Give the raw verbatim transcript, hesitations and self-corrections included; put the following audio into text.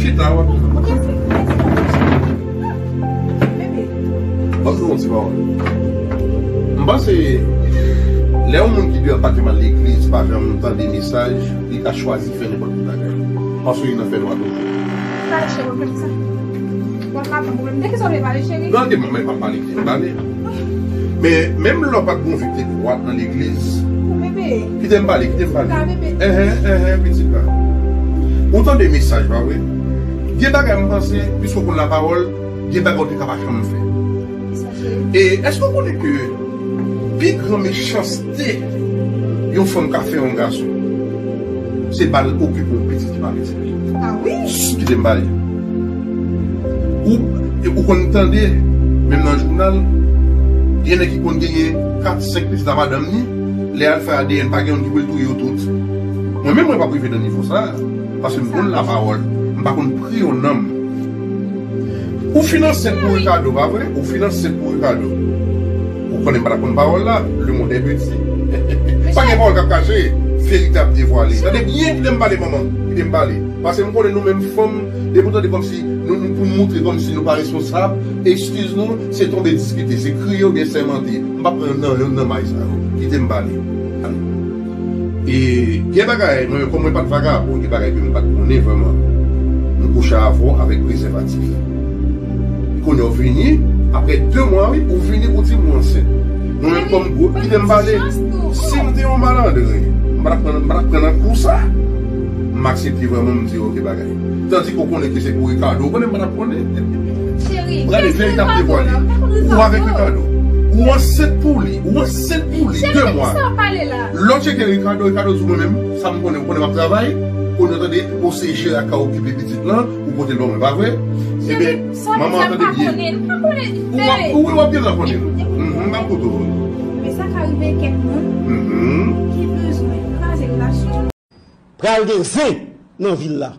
Chita, w ap. Ok, se, mèsi. Bebe. Ban m di w yon ti pawòl. M panse, lè yon moun ki de apatman legliz pa janm tande mesaj, li ka chwazi fè nenpòt ki bagay. Paske li nan fènwa tou. Pale, cheri, w ap fè sa. W ap pale, pwoblèm. De ki sa w vle pale, cheri? Non, de mwen, mwen pa pale, ki te pale. Men, menm lè w pa t gon vi k te dwat nan legliz, kite m pale, kite m pale. Enhen, enhen, pitit la. Ou tande mesaj, pa vre? Gen bagay m panse, piske w konn lapawòl, gen bagay w te ka pa janm fè. E èske w konnen ke pi gran mechanste yon fanm ka fè yon gason, se ba l okipe yon pitit ki pa pitit li? Ah wi! Kite m pale. Ou, ou konn tande, menm nan jounal, gen nèg ki konn genyen kat, senk pitit a madanm ni, lè y al fè A D N, pa gen youn ki pou l touye yo tout. Mwen menm, mwen p ap rive nan nivo sa a, paske m konn lapawòl, m pa konn pri yon nanm. Ou fin ansent pou Ricardo, pa vre? Ou fin ansent pou Ricardo. Ou konnen m pa t ap konn pawòl la, le monde est petit. Pa gen pawòl k ap kache, verite ap devwale. Tande byen, kite m pale, manman, kite m pale. Paske m konnen nou menm fanm, depi w tande kòmsi nou, nou pou moutre kòmsi nou pa responsab, eskiz nou, se tonbe diskite, se kriye oubyen sèmante. M p ap pran nan, nan may sa yo. Kite m pale. E gen bagay, mwen, kòm mwen pa t vagabon, gen bagay ke m pa t konnen vrèman. M kouche avè w avèk prezèvatif. Kounye a w vini, apre de mwa, wi, ou vini, ou di m ou ansent. Mwen menm kòm gwo, kite m pale. Si m te yon malandren, m pa t ap pran, m pa t ap pran nan kou sa. M aksepte vrèman, m di, "Ok, bagay." Tandis ke w konnen ke se pou Ricardo, ou konnen m pa t ap konnen. Cheri, gade, verite ap devwale. Ou avèk Ricardo. Ou ansent pou li. Ou ansent pou li. De mwa. Lè w tcheke Ricardo, Ricardo di mwen menm, sa m konnen, ou konnen m ap travay. Kounye a tande, ou se jere ak ka okipe pitit lan, ou pote l ban mwen, pa vre? Ebyen, manman, tande byen. Ou w ap, ou w ap gen nan konnen. Mhm, m ap koute w. Men sa ka rive kèk moun ki bezwen kraze relasyon. Pral gen zen nan vil la.